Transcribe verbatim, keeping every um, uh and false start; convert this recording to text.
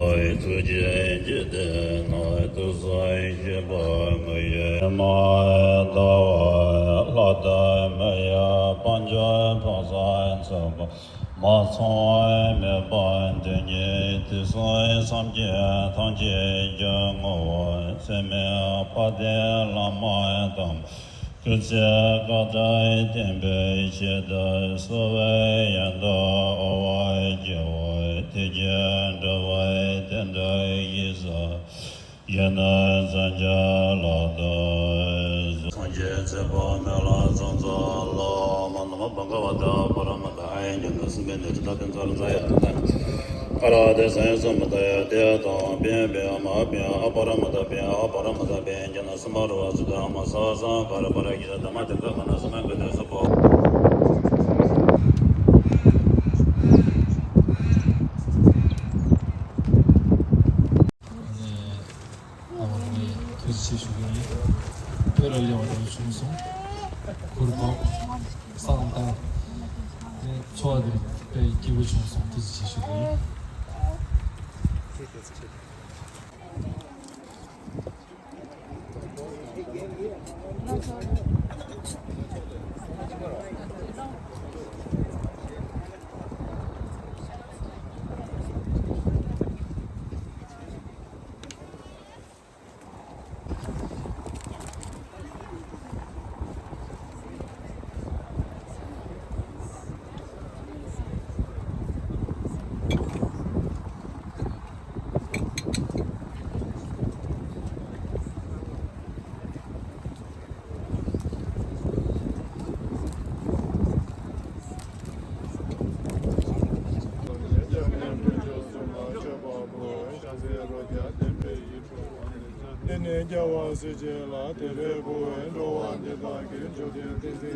ཐུགས་རྗེ་ཆེ་སྟེ་ནོར་དུ་སོང་ཞེས་པ་ངུ་ཡི་མ་ཟླ་བ་ལྷ་དང་མི་ཡི་དཔལ་འབྱོར་ཕུན་སུམ་ཚོགས་པ་མ་ཚང་བའི་མེད་པ་དེ་ཉིད་དུས་གསུམ་སངས་རྒྱས་ཐམས་ཅད་ཀྱི་ངོ་བོ་སེམས་དཔའ་དེ་བླ་མ་དམ་སྐུ་ཚེ་བསྐལ་བརྒྱར་བརྟན་པའི་ཆེད་དུ་གསོལ་བའི་ཡོན་བདག་དབུལ་བ་རྒྱལ་བ་དེ་རྒྱུད་འགྲོ་བའི་དོན་དུ་ཡིད་བཟུང་ཡོད་ན་མཚན་བརྗོད་ལགས་སོ། སངས་རྒྱས་ཚེ་དཔག་མེད་ལ་ཕྱག་འཚལ་ལོ། མ་ཎི་བྷ་ག་ཝ་ཏ་པ་ར་མ་ཏ་ཨཱ་ཡ་ཉི་ཟླ་གསུམ་པའི་ནི་ཏྲི་ཏ་ཏན་ཙ་ར་ཛ་ཡ་ཏན་ཏན། ཨ་ར་ཏེ་ས་ཡ་སམ་བུ་ཏ་ཡ་ཏེ་ཡ་ཏང་པེ་ཡ་པེ་ཡ་མ་ཧ་པེ་ཡ་ཨ་པ་ར་མ་ཏ་པེ་ཡ་ཨ་པ་ར་མ་ཏ་པེ་ཡ་ཉི་ཟླ་གསུམ་པ་རུ་བ་སུ་ཏ་མ་ས་བ་སང་ག་ར་པ་ར་གི་ས་ཏ་མ་ཏེ་ཀ་ཁ་ན་ས་མ་ག་ཏེ་སུ་པོ། ཨ་ནི་ཨ་མ་ལགས་ཐུགས་རྗེ་ཆེ་ཞུ་གི་ཡིན། བོད་ལ་སླེབས་པ་དང་བྱུང་སོང་། གུར་གོག་བསང་བཏང་། ནས་འཚོ་བ་འདི་དཔེ་སྐྱིད་པོ་བྱུང་སོང་། ཐུགས་རྗེ་ཆེ་ཞུ་གི་ཡིན། དེ་ནས་རྒྱལ་བ་སྲས་བཅས་ལ་དད་པས་བསྐོར་བའི་འགྲོ་བ་འདི་དག་གིས་འཇུག་པའི་ཏིང་འཛིན།